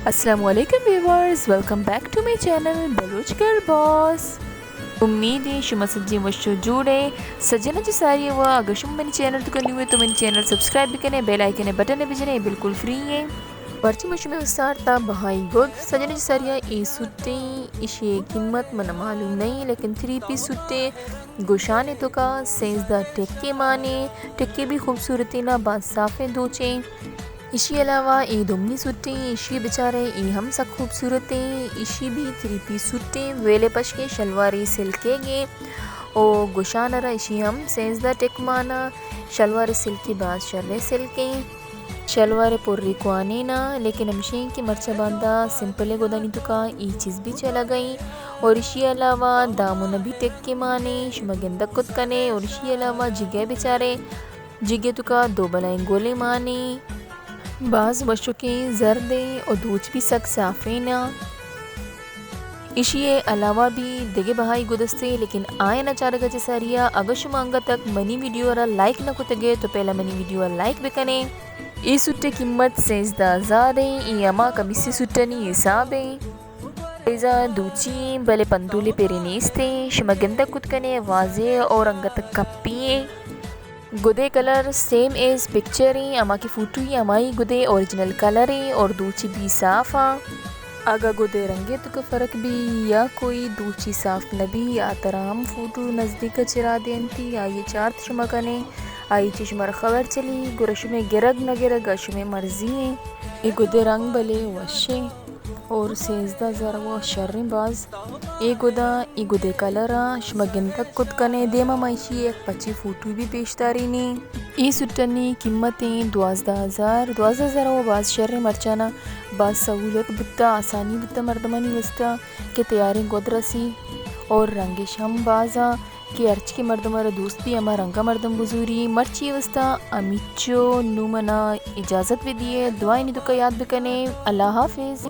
السلام علیکم viewers, welcome back to my channel Baloch girl boss. امید ایں شما سجیں وش و جوڑ ئے۔ سجناں چہ ساری ءَ وا، اگر شما منی چینل توکا نیو ئے تو منی چینل سبسکرائب بکنے، بیل آئیکن ءِ بٹن ءَ بجنے، بالکل فری ایں۔ مرچی من شمے واستا آرتا بہائی گد۔ سجناں چہ ساری ءَ اے سوٹیں، ایشی ءِ قیمت من معلوم نہیں، لیکن تھری پیس سوٹیں، گوشان ءِ توکا سیزدہ ٹکے مانے، ٹکے بھی خوبصورتیں نا، باز صافیں دوچیں۔ ایشی علاوہ اے دومی سوٹیں، ایشی بچارے، اے ہم سک خوبصورتیں، ایشی بھی تھری پیس سوٹیں، ویلے پشکیں، شلوارے سلکیگیں او گوشان ءَ را ایشی ہم سیزدہ ٹک مانا، شلوار سلکی، باز شریں سلکیں۔ شلوار پُرّی کوانیں نا، لیکن ہمشیں کہ مرچاں باندا سمپل گدانی توکا اے چیز بھی چلگا ایں۔ اور ایشی علاوہ دامن بھی ٹکے مانے، شما گندگ کت کنے۔ اور ایشی علاوہ جگہ بچارے، جگہ توکا دو بلائیں گولے مانے، باز وشکیں، زردیں اور دوچ بھی سک صافیں نا۔ ایشی ءِ علاوہ بھی دگہ بہائی گد استیں، لیکن آیانا چارگا چہ ساری ءَ اگہ شما انگت تک منی ویڈیو ءَ را لائک نہ کتگے تو پہلا منی ویڈیو ءَ لائک بکنے۔ اے سوٹ ءِ قیمت سیزدہ ہزار ایں، اے ہما کمیسی سوٹانی حساب ایں۔ ایزا دوچی ایں، بلے پندولے پیرے نیستیں، شما گندگ کت کنے، واضح اور انگت کپی ایں۔ گدے کلر سیم ایز پکچر ایں، ہما کہ فوٹو ایں ہمائی گدے اوریجنل کلر ایں اور دوچی بھی صاف آں۔ اگہ گدے رنگے توکا فرق بی یا کوئی دوچی صاف نہ بی، آ ترا ہم فوٹو نزدیک ءَ چرا دینتی، آئی ءِ چارت شما کنے، آئی چہ شمارا خبر چلی، گڑا شمے گرگ نہ گرگ ءَ شمے مرضی ایں۔ اے گدے رنگ بلے وشیں۔ اور سیزدہ ہزار وا شریں باز۔ اے گدا، اے گدے کلر ءَ شما گندگ کت کنے، دیما ما ایشی یک پچے فوٹو بھی پیش دارینیں۔ اے سوٹانی قیمت ایں دوازدہ ہزار، دوازدہ ہزار وا باز شریں، مرچانا باز سہولت بوتا، آسانی بوتا مردمانی واسطہ کہ تیاریں گد رسی اور رنگش ہم باز آں۔ کہ ہرچی کہ مردم ءَ را دوست بی، ہما رنگ ءَ مردم بزوری۔ مرچی واستا ہمیچو، نوں منا اجازت بدیے، دعائیں توکا یاد بکنے۔ اللہ حافظ۔